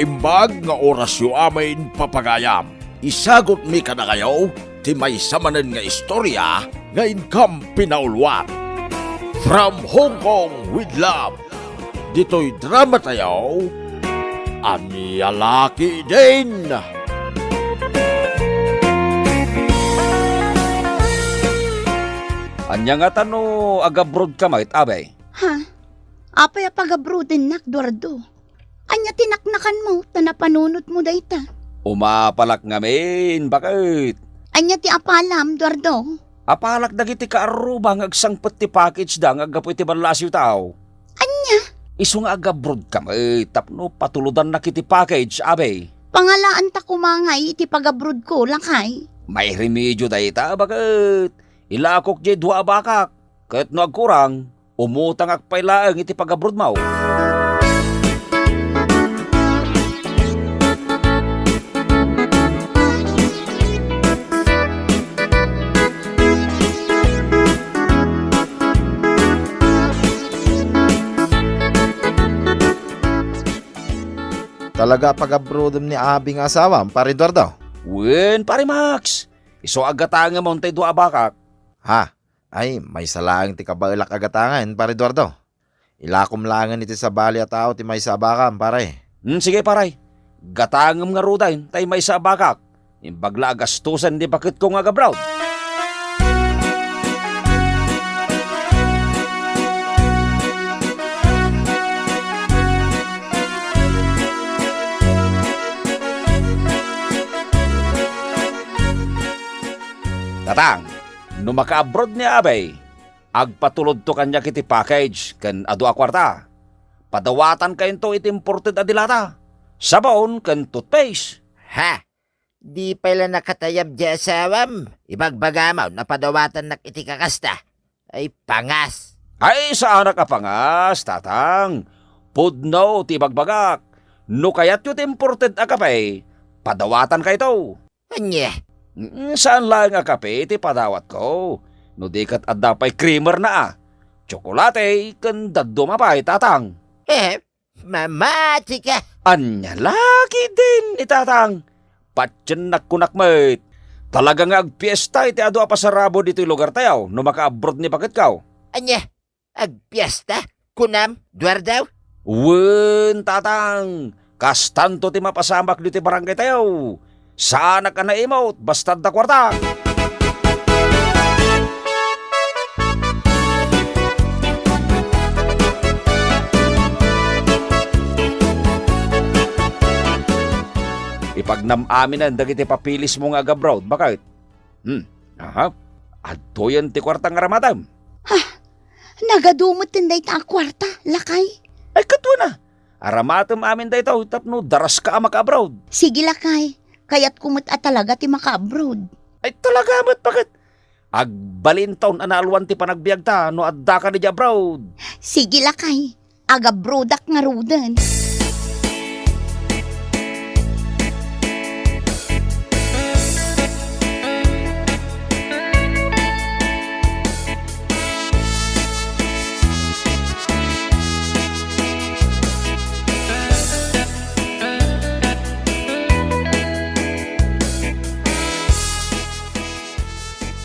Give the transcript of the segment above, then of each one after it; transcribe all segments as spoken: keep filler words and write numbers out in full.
Imbag nga orasyo amin, papagayam. Isagutmi kadakayo ti maysa manen nga istoria nga inkam pinauluan. From Hong Kong with love. Ditoy dramatayo, Ania La Ketdin. Ania ngata no agabrodka met, Abay? Ha? Apay a pagabrodennak, Eduardo? Ania ti naknakanmo ta napanunotmo dayta? Umapalak ngamin, baket. Ania ti apalam, Eduardo? Apalak dagiti kaarruba nga agsangpet ti package da nga aggapu iti ballasiw tao. Ania? Isu nga agabrodka met tapno patulodannak iti package, Abay. Pangalaanta koma ngay iti pagabrodko, lakay. Mairemedio dayta, baket. Ilakok diay dua a bakak. Ket no agkurang, umutangak pay laeng iti pagabrodmo. Talaga a pagabrodem ni Abi nga asawam, Pare Eduardo? Wen, Pare Max. Isu a gatangem tay dua a bakak. Ha? Ay, maysa laeng ti kabaelak a gatangen, Pare Eduardo. Ilakom laengen iti sabali a tao ti maysa a bakam, pare. Hmm, sige, pare. Gatangem ngaruden tay maysa a bakak. Imbag la a gastusen ti baketko nga agabroad. Tatang, no makaabroad ni Abay, agpatulodto kaniak iti package ken adu a kuarta. Padawatankayo iti imported a dilata, sabon ken toothpaste. Ha? Di pay la nakatayab ti asawam? Ibagbagam a padawatannak iti kakasta. Ay, pangas! Ay, saanak a pangas, Tatang. Pudno ti ibagbagak. No kayatyo ti imported a kape, padawatankayo. Ania? Mm, saan laeng a kape ti padawatko. No di ket adda pay creamer na a. Tsokolate ken dadduma pay, Tatang. Eh, mamatika. Ania la ketdin ni Tatang. Patiennak kunak met. Talaga nga agpiesta iti adu a pasarabo ditoy lugartayo no makaabroad ni baketko. Ania? Agpiesta? Kunam, Duardaw? Wen, Tatang, kastanto ti mapasamak ditoy barangaytayo. Saanak a naimut, basta adda kuarta. Ipagnam aminen dagiti papeles mo nga agabroad, baket. Hmm. Aha. Adtoyen ti kuarta nga aramatem. Ha? Nagadu met dayta a kuarta, lakay? Ay, ket wen a. Aramatem amin daytoy tapno daraska a makaabroad. Sige, lakay. Kayatko met a talaga ti makaabroad. Ay, talaga met, baket. Agbalinton a naalwan ti panagbiagta no addaka idiay abroad. Sige, lakay. Agabroadak ngaruden.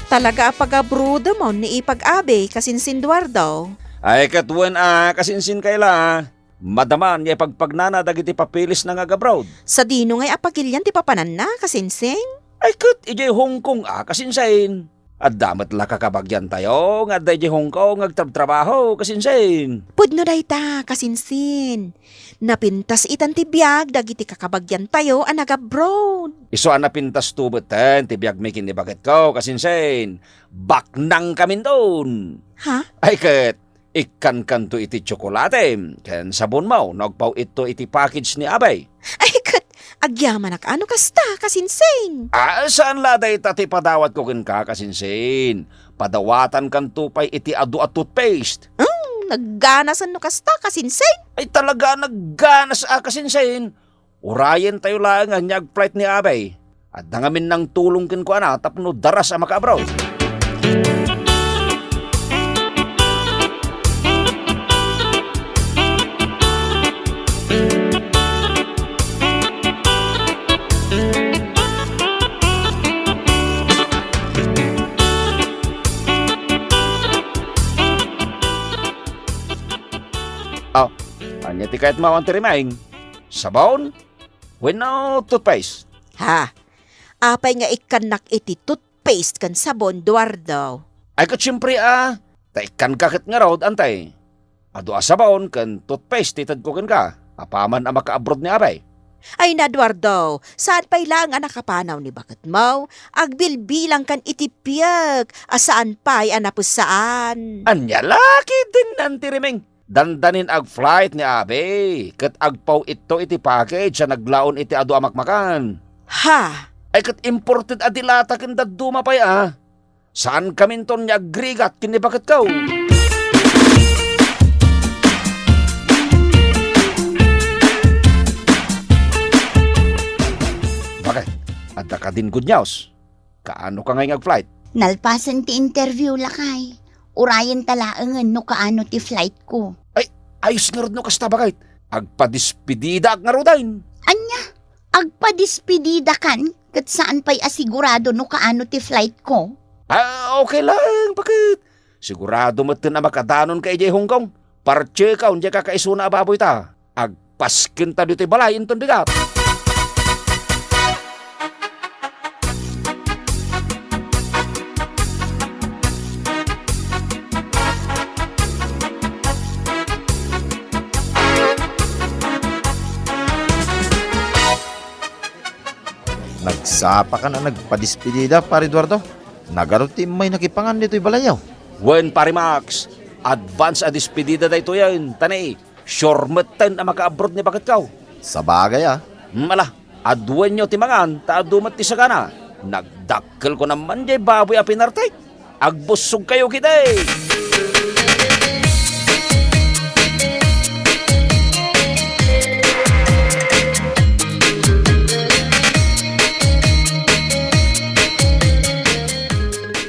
Talaga a pagabrodem ni ipag-abi, kasinsin Eduardo. Ay, ket wen a, kasinsin Kayla. Madama nga ipagpagnana dagiti papelesna nga agabroad. Sadino ngay a pagilian ti papananna, kasinsin? Ay, ket idiay Hong Kong a, kasinsin. Adda met la kakabagiantayo nga adda idiay Hong Kong nga agtrabtrabaho, kasinsin. Pudno dayta, kasinsin. Napintas itan ti biag dagiti kakabagiantayo a nagabroad. Isu a napintasto metten ti biagmi ken ni baketko, kasinsin. Baknangkaminton. Ha? Ay, ket ikkankanto iti tsokolate ken sabonmo no agpaw-itto iti package ni Abay. Ay, ket agyamanak a no kasta, kasinsin. Ah, saan la dayta ti padawatko kenka, kasinsin. Padawatankanto pay iti adu a toothpaste. Hmm, nagganasan no kasta, kasinsin. Ay, talaga nagganas a, kasinsin. Urayentayo laeng ania agflight ni Abay. Adda ngamin nangtulong kenkuana tapno daras a makaabroad. Oh, ania ti kayatmo, Auntie Rimeng? Sabon? Wenno toothpaste? Ha? Apay nga ikkannak iti toothpaste ken sabon, Eduardo? Ay, ket siempre a. Ta ikkanka ket ngarud, Auntie. Adu a sabon ken toothpaste ti itedko kenka, apaman a maka-abroad ni Abay. Ay na, Eduardo, saan pay laeng a nakapanaw ni baketmo? Agbilbilangkan iti piek a saan pay a napusaan. Ania la ketdin, Auntie Rimeng? Dandanin ag-flight ni Abay, ket agpaw-itto iti package a naglaon iti adu a makmakan. Ha? Ay, ket imported a dilata ken dadduma pay a. Saankaminton nga agrigat ken ni baketko. Bakit? Adda kadin good news? Kaanoka ngay nga ag-flight? Nalpasen ti interview, lakay. Urayenta laengen no kaano ti flight ko. Ay, ayos ngarud no kasta, bakit? Agpadespedidaak ngaruden. Ania? Agpadespedidakan ket saan pay a sigurado no kaano ti flight ko? Ah, okay lang, bakit? Sigurado metten a makadanonka idiay Hong Kong. Partsekaw diay kakaisuna a baboyta. Agpaskenta ditoy balay inton bigat. Nagsapakan a nagpadespedida, Pare Eduardo. Nagaro ti immay nakipangan ditoy balayyo. Wen, Pare Max, advance a despedida daytoyen, ta ni, sure metten a maka-abroad ni baketko. Sabagay, a. Hmm, ala, aduenyo ti mangan, ta adu met ti sagana. Nagdakkelko naman diay baboy a pinartek. Agbussogkayo ketdi!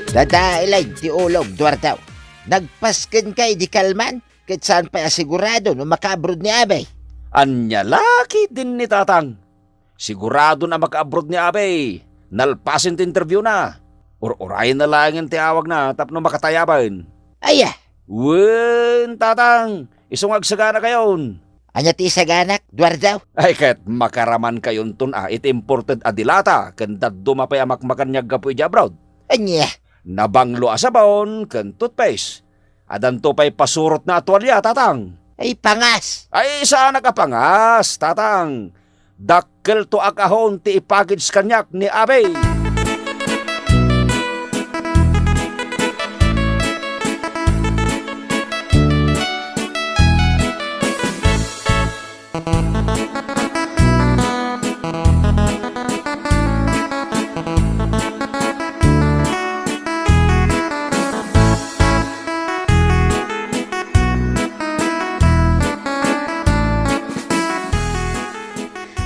Dadaelay ti ulog, Eduardo. Nagpaskenka idi kalman, ket saan pay a sigurado no maka-abroad ni Abay. Ania la ketdin ni Tatang? Siguradon a maka-abroad ni Abay. Nalpasen ti interviewna. Ur-urayenna laengen ti awagna tapno makatayaben. Aya? Wen, Tatang, isu nga agsaganakayon. Ania ti isaganak, Eduardo? Ay, ket makaramankayon ton a iti imported a dilata ken dadduma pay a makmakan nga aggapu idiay abroad. Ania? Nabanglo a sabon ken toothpaste. Addanto pay pasurotna a tualia, Tatang. Ay, pangas! Ay, saanak a pangas, Tatang. Dakkelto a kahon ti ipackage kaniak ni Abay.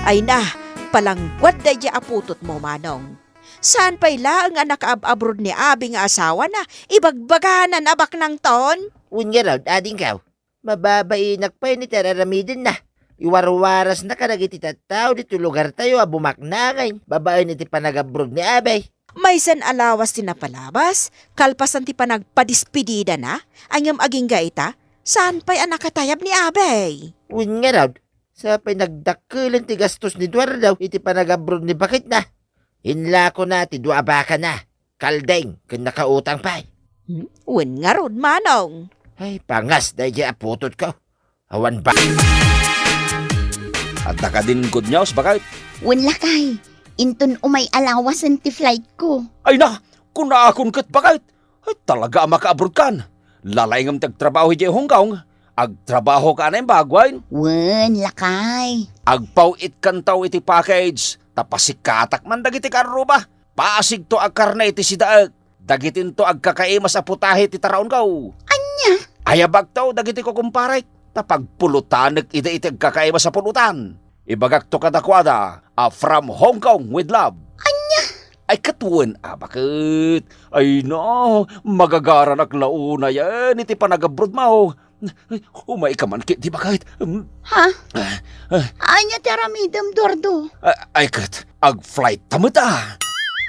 Ay na, palangguad daydiay a putotmo, Manong. Saan pay laeng a nakaab-abroad ni Abi nga asawana, ibagbaganan a baknangton? Wen ngarud, adingko. Mababainak pay ni ti ar-aramidenna. Iwarwarasna kadagiti tattao ditoy lugartayo a bumaknangen babaen iti panagabroad ni Abay. Maysan a lawas ti napalabas, kalpasan ti panagpadispedidana, ngem agingga ita, saan pay a nakatayab ni Abay. Wen ngarud, sa pay nagdakkelen ti gastos ni Eduardo iti panagabroad ni baketna. Inlakona ti dua a bakana. Kaldeng ken nakautang pay. Hmm? Wen ngarud, Manong. Ay, pangas daydiay a putotko. Awan ba? Adda kadin good news, baket? Wen, lakay. Inton umay a lawasen ti flight ko. Ay na, kunakon ket, baket. Ay, talaga a makaabroadkan. Lalaingem ti agtrabaho idiay Hong Kong. Agtrabahoka a naimbag, wen? Wen, lakay. Agpaw-itkanto iti package, ta pasikatak man dagiti karruba. Pasigto a karne iti sidaek. Dagitinto agkakaimas a putahe ti taraonko. Ania? Ayabakto dagiti kukumparek, ta pagpulutanek ida iti agkakaimas a pulutan. Ibagakto kadakuada a from Hong Kong with love. Ania? Ay, ket wen a, baket. Ay no, magagaranak la unayen iti panagabrodmo. Umayka man ketdi, baket. Mm. Ha? Ah, ah. Ania ti aramidem, Eduardo? Ah, ay, ket, ag-flight ta met, ah.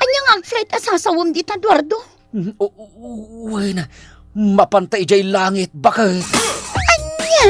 Ania nga ag-flight a sasawem dita, Eduardo? Mm, o, o, o, wen, mapanta idiay langit, baket. Ania?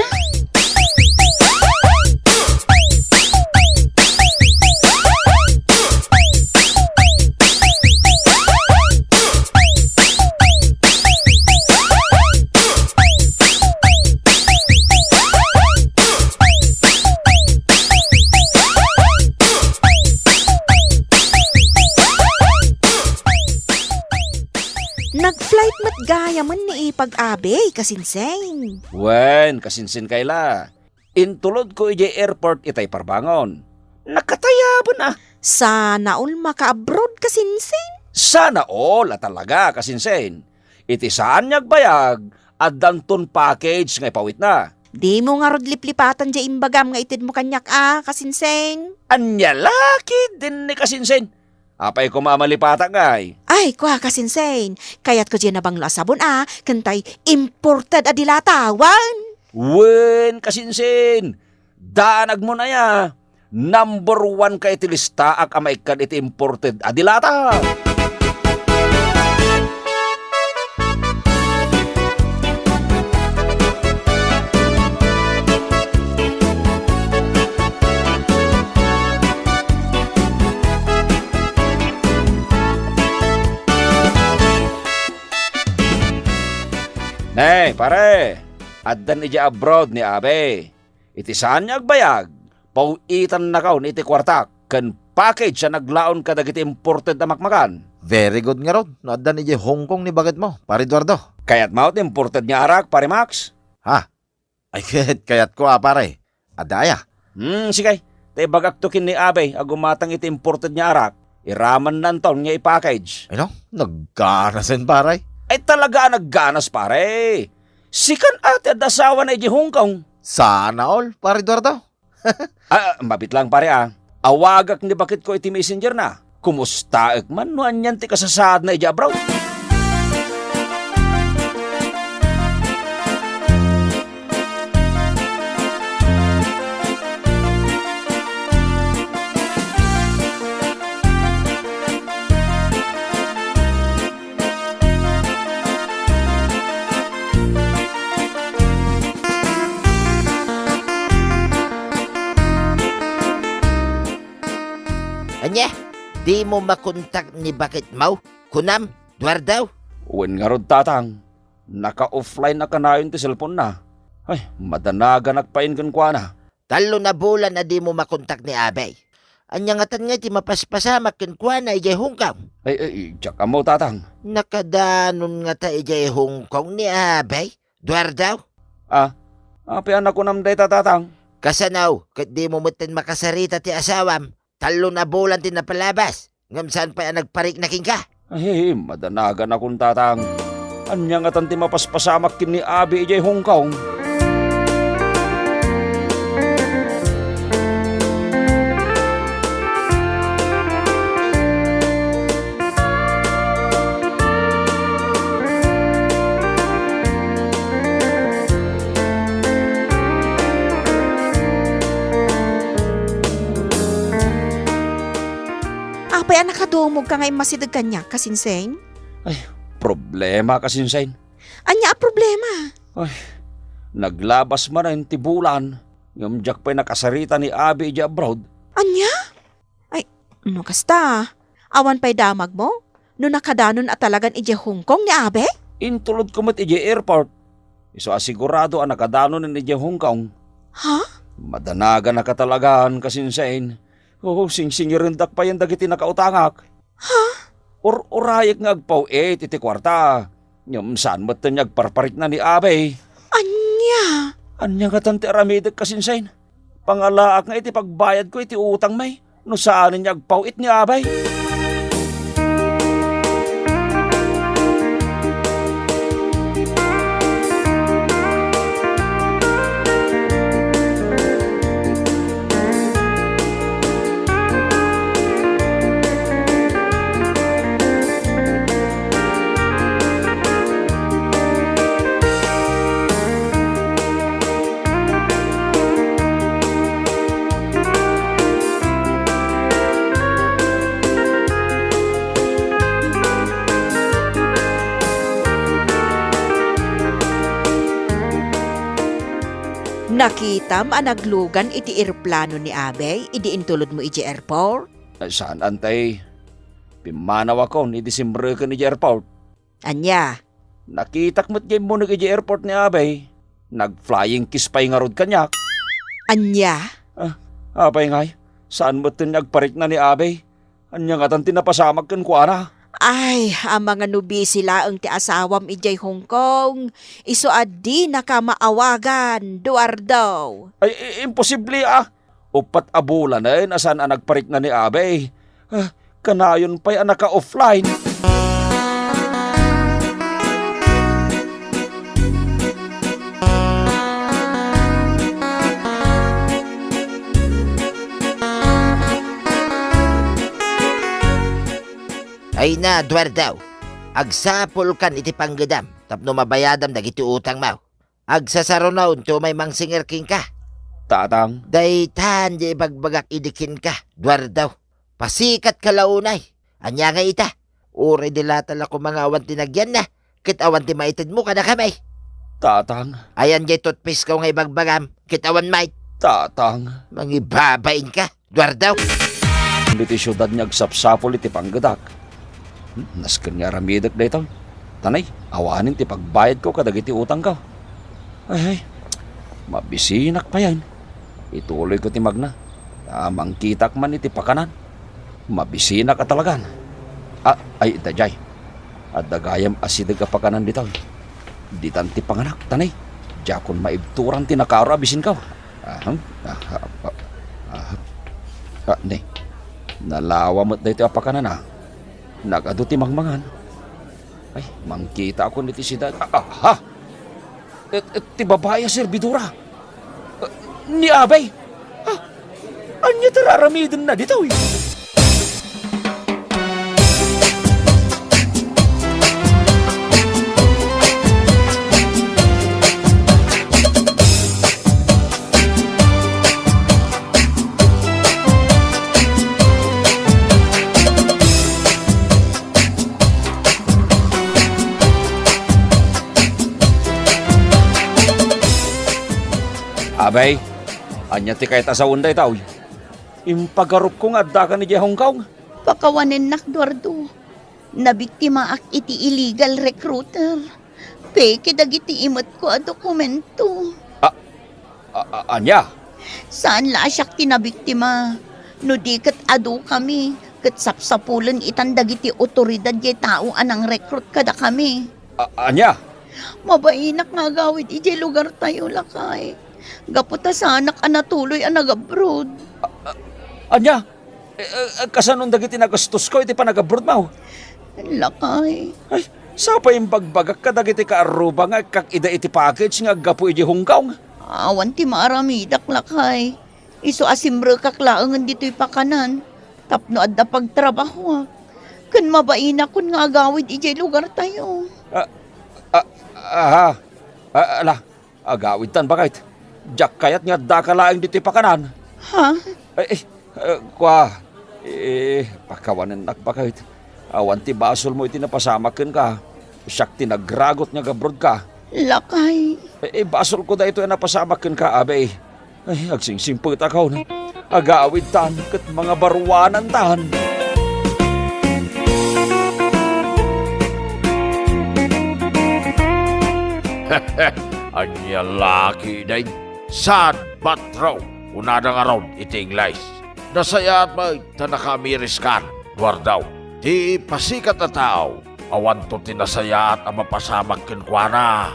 Gayamen ni ipag-abi, kasinsin. Wen, kasinsin, Kayla. Intulodko idiay airport itay parbangon. Nakatayaben a. Sana all maka-abroad, kasinsin. Sana all a talaga, kasinsin. Iti saan nga agbayag, addanton package nga ipawitna. Dimo ngarud liplipatan diay imbagam nga itedmo kaniak a, kasinsin. Ania la ketdin ni kasinsin? Apay koma a malipatak ngay? Ay, kua, kasinsin. Kayatko diay nabanglo a sabon a, ken tay imported a dilata, wen. Wen, kasinsin. Danagmon aya. Number one ka iti listaak a maikkan iti imported a dilata. Ne, pare, addan idiay abroad ni Abe. Iti saan nga agbayag, paw-itannakon iti kuartak ken package a naglaon kadagiti imported a makmakan. Very good ngarud no addan idiay Hong Kong ni baketmo, Pare Eduardo. Kayatmo ti imported nga arak, Pare Max? Ha? Ay, ket kayatko a, pare. Adda aya? Hmm, sige. Ta ibagakto ken ni Abay a gumatang iti imported nga arak. Iramannanton nga i-package. Ay, no? Nagganasen, pare. Ay, talaga a nagganas, pare. Sikan a ti adda asawana idiay Hong Kong. Sana all, Pare Eduardo. Ah, mabit lang, pare, ah. Awagak ni baketko iti messenger na. Kumustaek man no anian ti kasasaadna idiay abroad? Ania? Dimo makontak ni baketmo? Kunam, Eduardo? Wen ngarud, Tatang. Naka-offline a kanayon ti cellphone na. Ay, madanaganak payen kenkuana. Tallo a bulan a dimo makontak ni Abay. Ania ngatan ngay ti mapaspasamak kenkuana idiay Hong Kong? Ay, ay, diak ammo, Tatang. Nakadanon ngata idiay Hong Kong ni Abay, Eduardo? Ah, apay a nakunam dayta, Tatang? Kasano, ket dimo metten makasarita ti asawam? Tallo a bulan ti napalabas, ngem saan pay a nagparikna kenka? Ay, madanaganakon, Tatang. Ania ngatan ti mapaspasamak ken ni Abi idiay Hong Kong? Apay a nakadumogka nga immasideg kaniak, Kasinsen? Ay, problema, Kasinsen. Ania a problema? Ay, naglabas manen ti bulan, ngem diak pay nakasarita ni Abi idiay abroad. Ania? Ay, no kasta, awan pay damagmo? No nakadanon a talagan idiay Hong Kong ni Abi? Intulodko met idiay airport. Isu a sigurado a nakadanonen idiay Hong Kong. Ha? Madanaganaka talagan, Kasinsen. O, singsingirendak payen dagiti nakautangak. Ha? Ur-urayek nga agpaw-it iti kuarta. Ngem saan metten nga agparparikna ni Abi. Ania? Ania ngatan ti aramidek, Kasinsen? Pangalaak nga iti pagbayadko iti utangmi no saanen nga agpaw-it ni Abi. Nakitam a naglugan iti eroplano ni Abay idi intulodmo idiay airport? Saan, Antay. Pimmanawakon idi simreken idiay airport. Ania? Nakitak met nga immuneg idiay airport ni Abay. Nag-flying kiss pay ngarud kaniak. Ania? Ah, apay ngay? Saan metten nga agparikna ni Abay? Ania ngatan ti napasamak kenkuana? Ay, amangan no busy laeng ti asawam idiay Hong Kong, isu a dinaka maawagan, Duardo. Ay, i-, imposible, ah. Uppat a bulanen a saan a nagparikna ni Abay. Ah, kanayon pay a naka-offline. Ay na, Duardo. Agsapulkan iti panggedam tapno mabayadam dagiti utangmo. Agsasarunaon ti umay mangsinger kenka. Tatang. Daytan ti ibagbagak idi kenka, Duardo. Pasikatka la unay. Ania ngay ita? Uray di latta la koma nga awan ti nagyanna, ket awan ti maitedmo kadakami. Tatang. Ayan jay toothpaste ko nga ibagbagam, ket awan may. Tatang. Mangibabainka, Duardo. Ditoy siudad nga agsapsapul iti panggedak. Hmm, nasken nga aramidek daytoy. Tanay, awanen ti pagbayadko kadagiti utangko. Ay, ay, mabisinak payen. Ituloyko ti magna. Ta mangkitak man iti pakanan. Mabisinak a talagan. Ah, ay, daydiay. Adda gayam asideg a pakanan ditoy. Ditan ti panganak, tanay. Diakon maibturan ti nakaro a bisinko. Ahem. Ah, ah, ah, ah, ah, ne. Nalawa met daytoy a pakanan, ah. Nagadu ti mangmangan. Ay, mangkitakon iti siudad. Ah, ah, ha? Et, et ti babai a servidora. Ah, ni Abay. Ah, ania ti raramidenna ditoy? Abay, ania ti kayat a sawen daytoy? Impagarupko nga addaka idiay Hong Kong. Pakawanennak, Duardo. Nabiktimaak iti illegal recruiter. Peke dagiti imetko a dokumento. A, a, a, ania? Saan la a siak ti nabiktima. No di ket adukami, ket sapsapulen itan dagiti otoridad diay tao a nangrecruit kadakami. A, ania? Mabainak nga agawid idiay lugartayo, lakay. Gapu ta saanak a natuloy a nagabroad. A, a, ania? Eh, eh, kasanon dagiti nagastosko iti panagabroadmo? Lakay. Ay, sapay imbagbagak kadagiti kaarruba nga ikkak ida iti package nga aggapu idiay Hong Kong. Awan ti maaramidak, lakay. Isu a simrekak laengen ditoy pakanan tapno adda pagtrabahoak. Ken mabainakon nga agawid idiay lugartayo. Ah, ah, aha. Ah, ala, agawidtan, baket. Diak kayat nga addaka laeng ditoy pakanan. Ha? Eh, eh, eh, kua, eh, pakawanennak, baket. Awan ti basolmo iti napasamak kenka. Siak ti nagragut nga agabroadka. Lakay. Eh, eh, basolko daytoy a napasamak kenka, Abay. Ay, agsingsimpet a kaon. Agawidtan ket mangabaruanantan. Ania la ketdin? Sad but true, kunada ngarud iti Ingles. Nasayaat met ta nakaamiriskan, Duardo. Ti pasikat a tao, awanto ti nasayaat a mapasamak kenkuana.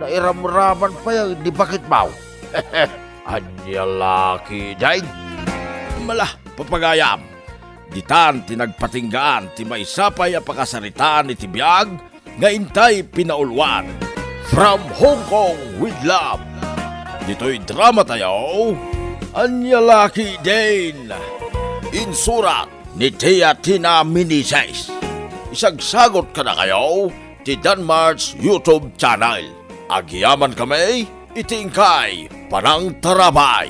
Nairamraman pay ni baketmo. Ania la ketdin? Mala, papagayam. Ditan ti nagpatinggaan ti maysa pay a pakasaritaan iti biag nga intay pinauluan. From Hong Kong with love. Ditoy dramatayo, Ania la ketdin? Insurat ni Tia Tina Meneses. Isagsagot kadakayo ti Danmar's YouTube channel. Agyamankami iti inkay panangtarabay.